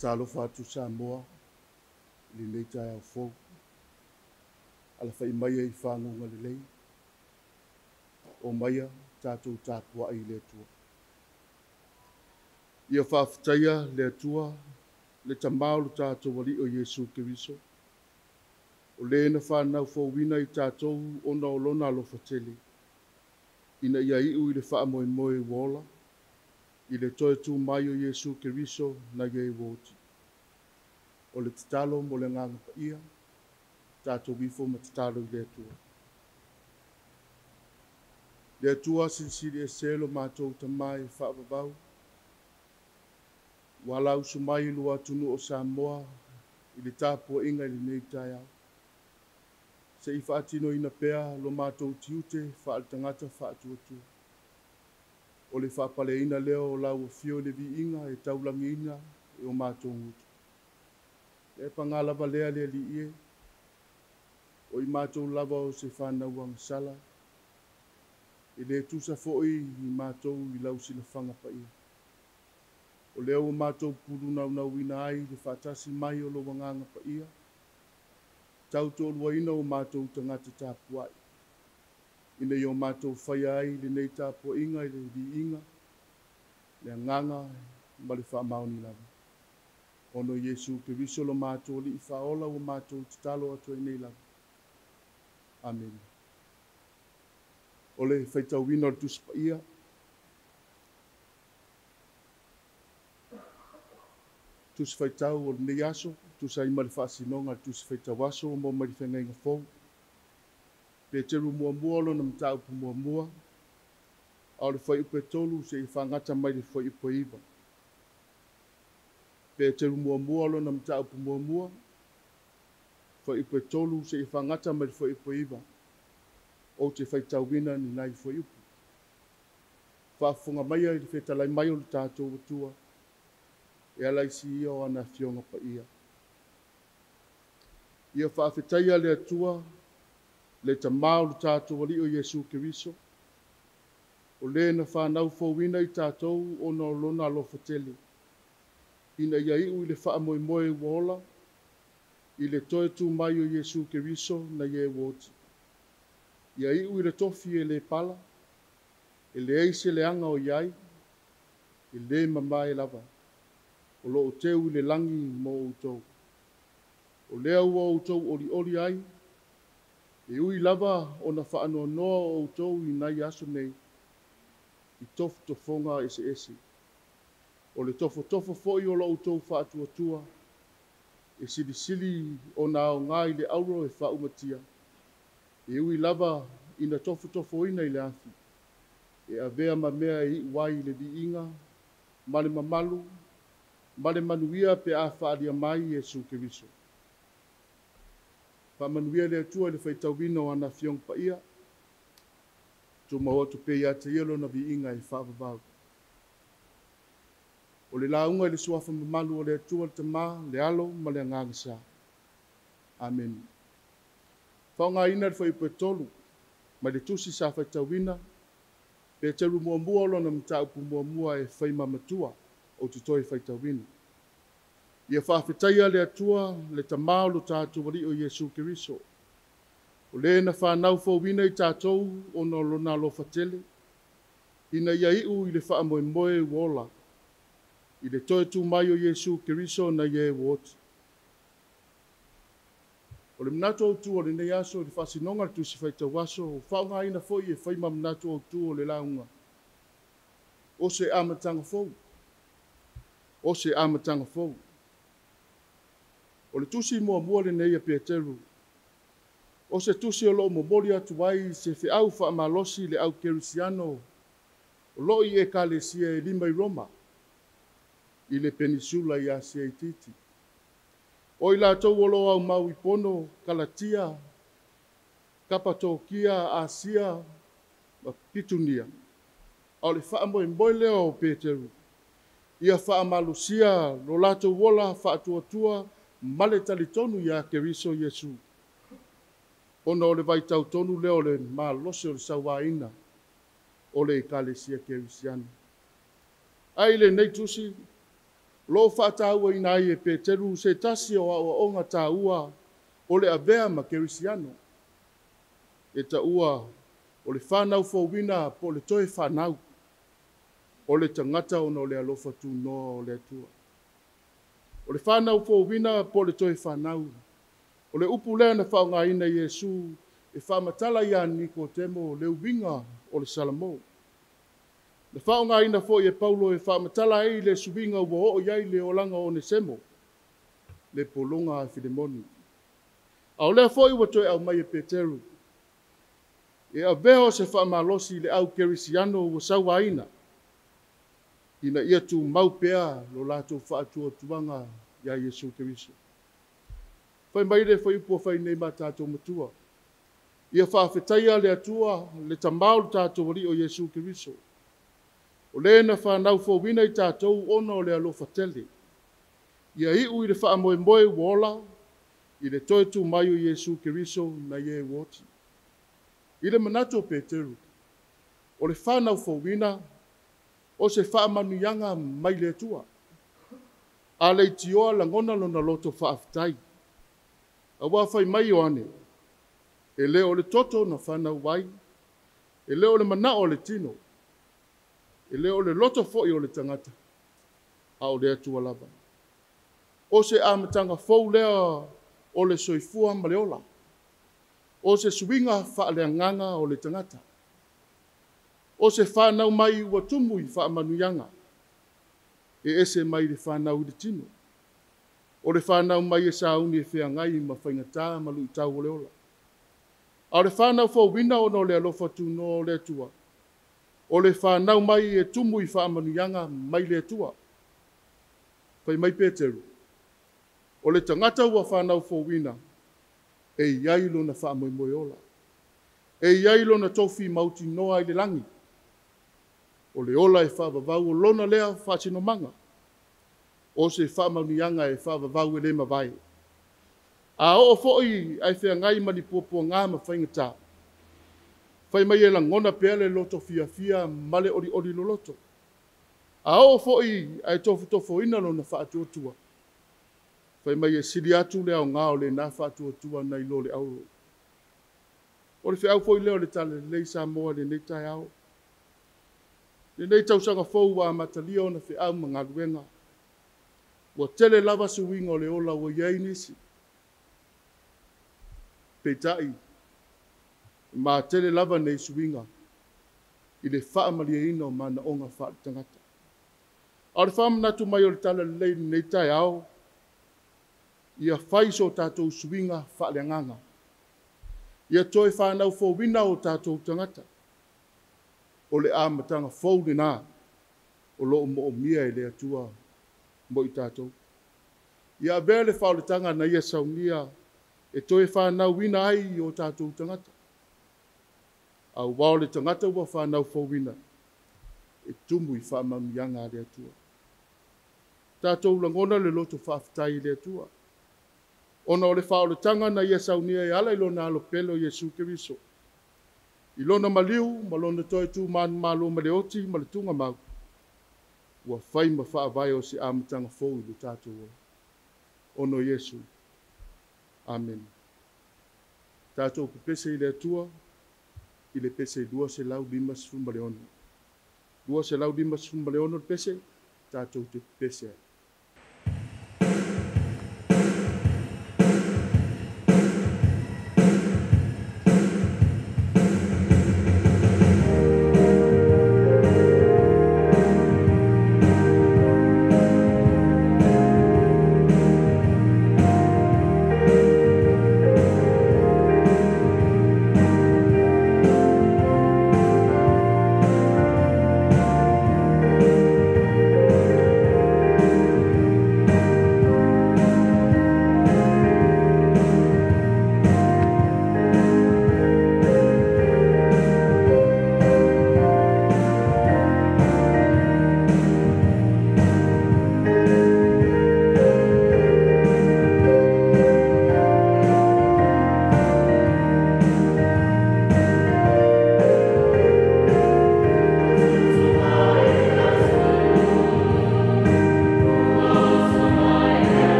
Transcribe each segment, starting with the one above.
Faatalofa atu Samoa i lenei taeao fou. Alafai mai i faguga lelei. O maia tatou tapuai i le Atua. Ia faafetaia le Atua, le Tama o lo tatou Alii o Iesu Keriso, o le na fanau fouina i tatou ona o lona alofa tele, ina ia iu i le faamoemoe ua ola, i le toe tu mai o Iesu Keriso nai e ua oti. O le tatalo mo le agaga paia, tatou ifo ma tatalo i le Atua. Le Atua silisili ese lo matou Tama e faavavau, ua alausu mai i lua atunuu o Samoa i le tapuaiga i lenei taeao. Se i faatinoina pea lo matou tiute faale-tagata faatuatua. O le faapaleina lea o lau afio i le viiga e taulagiina e o matou gutu. E paga lava lea le Alii e, o i matou lava o se fanau agasala, e le tusa foi i matou i lau silafaga paia. O lea ua matou pulunaunauina ai le faatasi mai o lou agaga paia, tautoaluaina o matou tagata tapuai, ina ia o matou faia ai lenei tapuaiga i le viiga, le agaga ma le faamaoni lava. Ona o Iesu Keriso lo matou Alii faaola ua matou tatalo atu ai nei lava. Amene. O le faitauina o le Tusi Paia. Tusi faitau o lenei aso, tusa ai ma le faasinoga o le Tusi Faitau Aso mo mai le Feagaiga Fou. Peteru muamua lona mataupu muamua, a o le fuaiupu 3 seia faagata mai le fuaiupu 9. Peteru muamua lona mataupu muamua, fuaiupu 3 seia faagata mai le fuaiupu 9. Ou te faitauina ni nai fuaiupu. Faafofoga maia i le fetalai mai o le tatou Atua, e ala i si ia o ana afioga paia. Ia faafetaia le Atua, le Tama o le tatou Alii o Iesu Keriso, o le na fanau fouina i tatou ona o lona alofa tele, ina ia iu i le faamoemoe ua ola, i le toe tu mai o Iesu Keriso nai e ua oti. Ia iu i le tofi e le pala, e leai se leaga o i ai, e le mamae lava, o loo teu i le lagi mo outou. O lea ua outou olioli ai, e ui lava ona faanoanoa o outou i nai aso nei, i tofotofoga eseese. O le tofotofo foi o lo outou faatuatua, e silisili ona aoga i le auro e faaumatia, e ui lava ina tofotofoina i le afi, e avea ma mea e iu ai i le viiga, ma le mamalu, ma le manuia pe a faalia mai Iesu Keriso. Faamanuia le Atua i le faitauina o ana afioga paia, tumau atu pea ia te ia lona viiga e faavavau. O le lauga i le suafa mamalu o le Atua le Tama, le Alo ma le Agaga Sa. Amene. Faaaogaina le fuaiupu 3 mai le tusi sa faitauina, Peteru muamua lona mataupu muamua e fai ma matua, ou te toe faitauina. Ia faafetaia le Atua, le Tama o lo tatou Alii o Iesu Keriso, o le na fanau fouina i tatou ona o lona alofa tele, ina ia iu i le faamoemoe ua ola, i le toe tu mai o Iesu Keriso nai e ua oti. O le manatu autu o lenei aso i le faasinoga o le Tusi Faitau Aso, ua faaaogaina foi e fai ma manatu autu o le lauga, o se amataga fou. O se amataga fou. O le tusi muamua lenei a Peteru, o se tusi o loo momoli atu ai se feau faamalosi i le au kerisiano o loo i ekalesia e 5 i Roma, i le Penisula i Asia Itiiti. O i latou o lo o aumau i Pono, Kalatia, Kapatokia, Asia ma Pitunia. A o le faamoemoe lea o Peteru, ia faamalosia lo latou ola faatuatua ma le talitonu ia Keriso Iesu. Ona o le vaitau tonu lea o le malosi o le sauaina o le Ekalesia Kerisiano. Ae i lenei tusi, o lo o faatauaina ai e Peteru se tasi o aoaoga taua o le avea ma Kerisiano. E taua o le fanau fouina po o le toe fanau o le tagata ona o le alofa tunoa o le Atua. O le fanau fouina po o le toe fanau, o le upu lea na faaaogaina e Iesu e faamatala ia Nikotemo le uiga o le Salamo. Na faaaogaina foi e Paulo e faamatala ai le suiga ua oo i ai le olaga o Onesemo, le pologa a Filemoni. A o lea foi ua toe aumai e Peteru, e avea o se faamalosi i le au kerisiano ua sauaina, ina ia tumau pea lo latou faatuatuaga ia Iesu Keriso. Fai mai le fuaiupu ua fai nei ma tatou matua, ia faafetaia le Atua, le Tama o le tatou Alii o Iesu Keriso, o le na fanau fouina i tatou ona o le alofa tele, ia iu i le faamoemoe ua ola, i le toe tu mai o Iesu Keriso nai e ua oti. I le manatu o Peteru, o le fanau fouina o se faamanuiaga mai le Atua. A leitioa lagona lona loto faafetai. Aua fai mai Ioane, e le o le toto na fanau ai, e le o le manao o le tino, e le o le loto foi o le tagata, a o le Atua lava. O se amataga fou lea o le soifua ma le ola. O se suiga faaleagaga o le tagata. O se fanau mai ua tumu i faamanuiaga, e ese mai le fanau i le tino. O le fanau mai e sauni e feagai ma faigata ma luitau o le ola. A o le fanau fouina ona o le alofa tunoa o le Atua. O le fanau mai e tumu i faamanuiaga mai le Atua. Fai mai Peteru, o le tagata ua fanau fouina, e i ai lona faamoemoe ola. E i ai lona tofi mautinoa i le lagi. O le ola e faavavau o lona lea faasinomaga. O se faamanuiaga e faavavau e le mavae. A oo foi ae feagai ma ni puapuaga ma faigata, fai mai e lagona pea le loto fiafia ma le olioli loloto. A oo foi ae tofotofoina lona faatuatua, fai mai e sili atu le aoga o lena faatuatua nai lo le auro. O le feau foi lea o le Talalelei Samoa i lenei taeao. Lenei tausaga fou ua amatalia ona feau ma galuega. Ua tele lava suiga o le ola ua i ai nisi. Peitai, e matele lava nei suiga i le faamalieina o manaoga faaletagata. A o le faamanatu mai o le Talalelei i lenei taeao, ia fai so tatou suiga faaleagaga. Ia toe fanau fouina o tatou tagata. O le amataga fou lena o lo o moomia e le Atua mo i tatou. Ia avea le faaolataga na ia saunia e toe fanauina ai o tatou tagata. Aua o le tagata ua fanau fouina, e tumu i faamanuiaga a le Atua. Tatou lagona le loto faafetai i le Atua. Ona o le faaolataga na ia saunia e ala i lona alo pele o Iesu Keriso. I lona maliu ma lona toe tu manumalo ma le oti ma le tugamau, ua fai ma faavae o se amataga fou i le tatou ola. Ono Iesu. Amen. Tatou pepese i le Atua, i le pese 256. 256 le pese, tatou te pepese ai.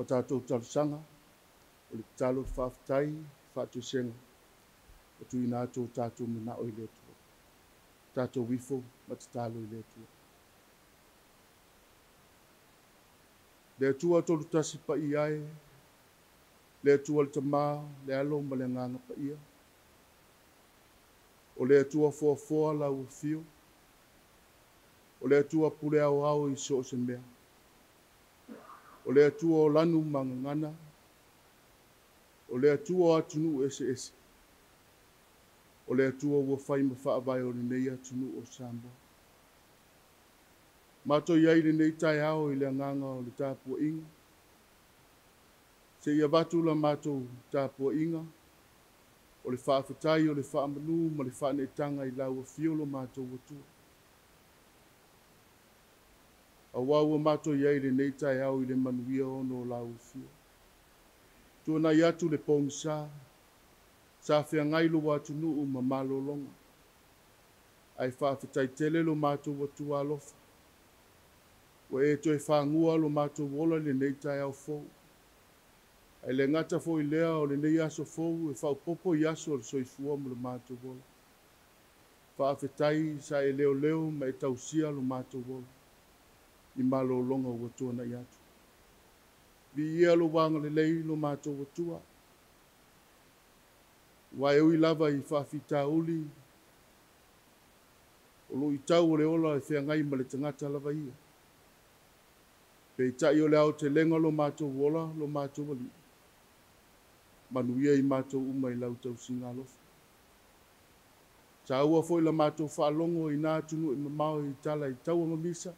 tatou talosaga, o le tatalo, le faafetai, faatoesega, ua tuuina atu o tatou manao i le Atua. Tatou ifo ma tatalo i le Atua. Le Atua tolu tasi paia e, le Atua le Tama, le Alo ma le Agaga Paia. O le Atua foafoa lau afio. O le Atua pule ao ao i so o se mea. O le Atua o lanu ma gagana. O le Atua o atunuu eseese. O le Atua ua fai ma faavae o lenei atunuu o Samoa. Matou i ai lenei taeao i le agaga o le tapuaiga. Seia avatu la matou tapuaiga, o le faafetai, o le faamanu ma le faaneetaga i lau afio lo matou Atua. Aua ua matou i ai lenei taeao i le manuia ono o lau afio. Tuanai atu le pogisa, sa feagai lou atunuu ma malologa. Ae faafetai tele lo matou Atua alofa. Ua e toe fagua lo matou ola i lenei taeao fou. Ae le gata foi lea o lenei aso fou e faaopoopo i aso o le soifua ma lo matou ola. Faafetai sa e leoleo ma e tausia lo matou ola i malologa ua tuanai atu. Viia lou agalelei lo matou Atua. Ua e ui lava i faafitauli, o luitau o le ola e feagai ma le tagata lava ia. Peitai o le aotelega lo matou ola, lo matou alii, manuia i matou uma i lau tausiga alofa. Saua foi la matou faalogo i na atunuu e mamao i tala i taua ma misa,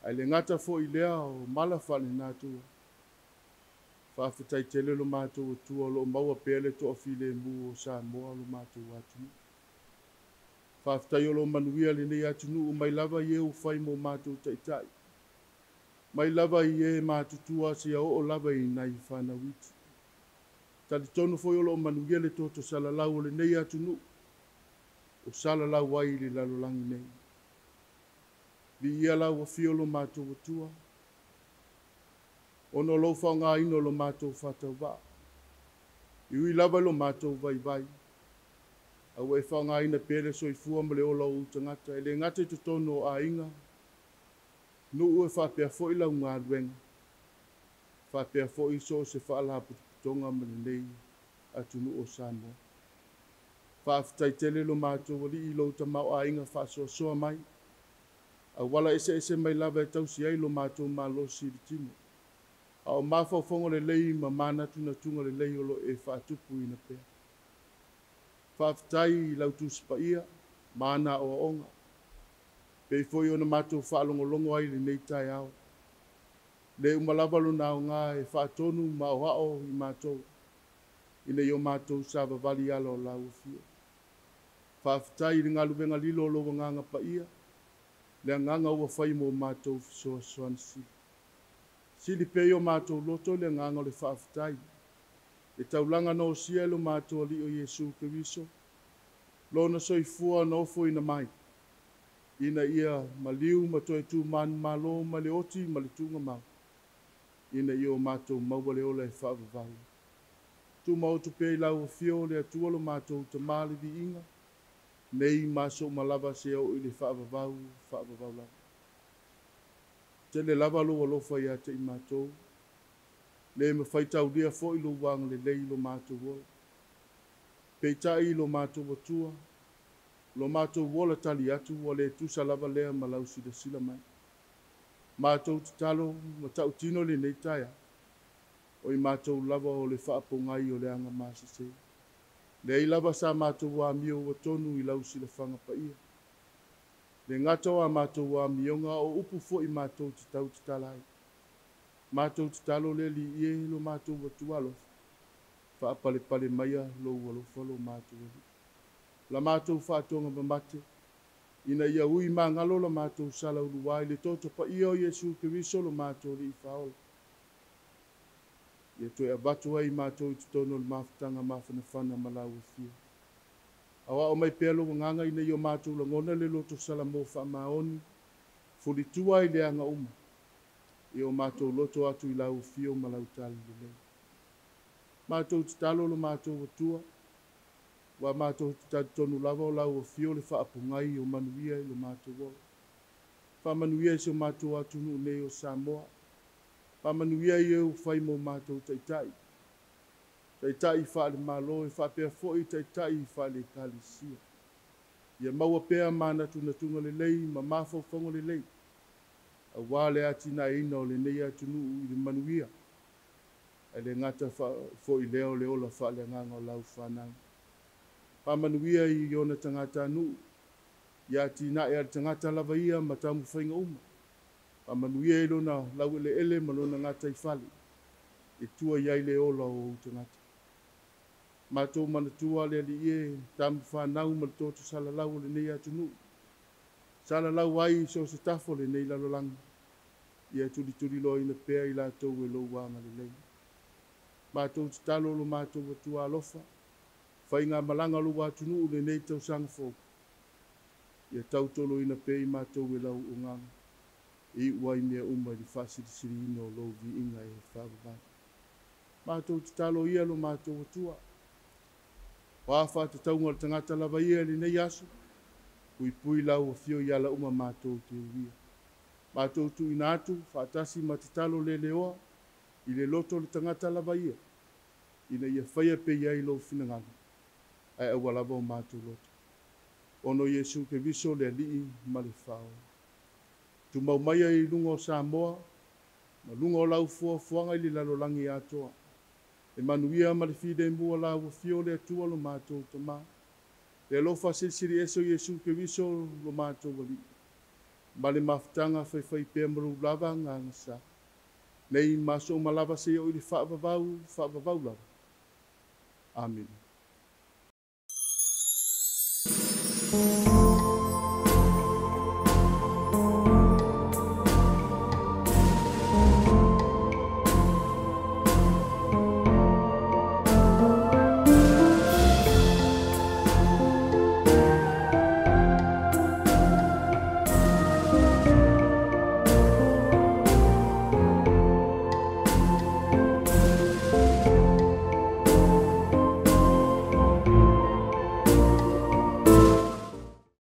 ae le gata foi lea o mala faalenatura. Faafetai tele lo matou Atua o lo o maua pea le toafilemu o Samoa lo matou atunuu. Faafetai o lo o manuia lenei atunuu mai lava i e ua fai mo matou taitai, mai lava i e matutua seia oo lava i nai fanau iti. Talitonu foi o lo o manuia le toto salalau o lenei atunuu, o salalau ai i le lalolagi nei. Viia lau afio lo matou Atua, ona o lou faaaogaina o lo matou faatauvaa. E ui lava i lo matou vaivai, a ua e faaaogaina pea le soifua ma le ola o ou tagata, e le gata i totonu o aiga, nuu e faapea foi lau galuega, faapea foi so o se faalapotopotoga ma lenei atunuu o Samoa. Faafetai tele lo matou alii i lou tamaoaiga faasoasoa mai, auala eseese mai lava e tausi ai lo matou malosi i le tino. A o mafaufauga lelei ma manatunatuga lelei o lo o e faatupuina pea. Faafetai i lau Tusi Paia ma ana aoaoga, pei foi ona matou faalogologo ai i lenei taeao. Le uma lava lona aoga e faatonu ma aoao i matou, ina ia o matou savavali i ala o lau afio. Faafetai i le galuega lilo o lou agaga paia, le agaga ua fai mo matou fesoasoani sili. Sili pea i o matou loto le agaga o le faafetai, le taulaga na osia e lo matou Alii o Iesu Keriso, lona soifua na ofoina mai, ina ia maliu ma toe tumanumalo ma le oti ma le tugamau, ina ia o matou maua le ola e faavavau. Tumaoto pea i lau afio le Atua lo matou Tama le viiga, nei ma aso uma lava seia oo i le faavavau, faavavau lava. Tele lava lou alofa ia te i matou, le mafai taulia foi lou agalelei i lo matou ola. Peitai i lo matou Atua, lo matou ola tali atu ua le tusa lava lea ma lau silasila mai. Matou tatalo ma tautino lenei taeao, o i matou lava o le faapogai o le aga masese. Leai lava sa matou amio ua tonu i lau silafaga paia. Le gata o a matou amioga o upu foi matou te tau tatala ai. Matou tatalo le Alii e lo matou Atua alofa, faapalepale maia lou alofa lo matou Alii. La matou faatoga mamate, ina ia ui magalo la matou sala ulua i le toto paia o Iesu Keriso lo matou Alii faaola. Ia toe avatu ai matou i totonu o le mafutaga mafanafana ma lau afio. Aoao mai pea lou agaga ina ia o matou lagona le loto salamo faamaoni, fulitua i leaga uma. Ia o matou loto atu i lau afio ma lau talalelei. Matou tatalo lo matou Atua, ua matou talitonu lava o lau afio le faapogai o manuia i lo matou ola. Faamanuia i si o matou atunuu nei o Samoa. Faamanuia i e ua fai mo matou taitai. Taitai faale-Malo e faapea foi taitai faale-Ekalesia. Ia maua pea manatunatuga lelei ma mafaufauga lelei, aua le atinaeina o lenei atunuu i le manuia, ae le gata foi lea o le ola faaleagaga o lau fanau. Faamanuia i ona tagatanuu, ia atinae a le tagata lava ia ma taumafaiga uma. Faamanuia i lona laueleele ma lona gataifale, e tua i ai le ola o ou tagata. Matou manatua le Alii e, tama fanau ma le toto salalau o lenei atunuu, salalau ai i so o se tafa o lenei lalolagi, ia tulituliloaina pea i latou e lou agalelei. Matou tatalo lo matou Atua alofa, faigamalaga o lou atunuu lenei tausaga fou, ia tautoloina pea i matou e lau ogaga, e iu ai mea uma i le faasilisiliina o lou viiga e faavavau. Matou tatalo ia lo matou Atua, o a faatatauga o le tagata lava ia i lenei aso, puipui lau afio i ala uma matou te uia. Matou tuuina atu faatasi ma tatalo leleoa i le loto o le tagata lava ia, ina ia faia pea i ai lou finagalo, ae aua lava o matou loto. Ona o Iesu Keriso le Alii ma le Faaola. Tumau maia i luga o Samoa, ma luga o lau fuafuaga i le lalolagi atoa. E manuia ma le filemu o lau afio le Atua lo matou Tama. Le alofa silisili ese o Iesu Keriso lo matou Alii, ma le mafutaga faifaipea ma lou lava agaga sa. Nei ma aso uma lava seia oo i le faavavau, faavavau lava. Amene.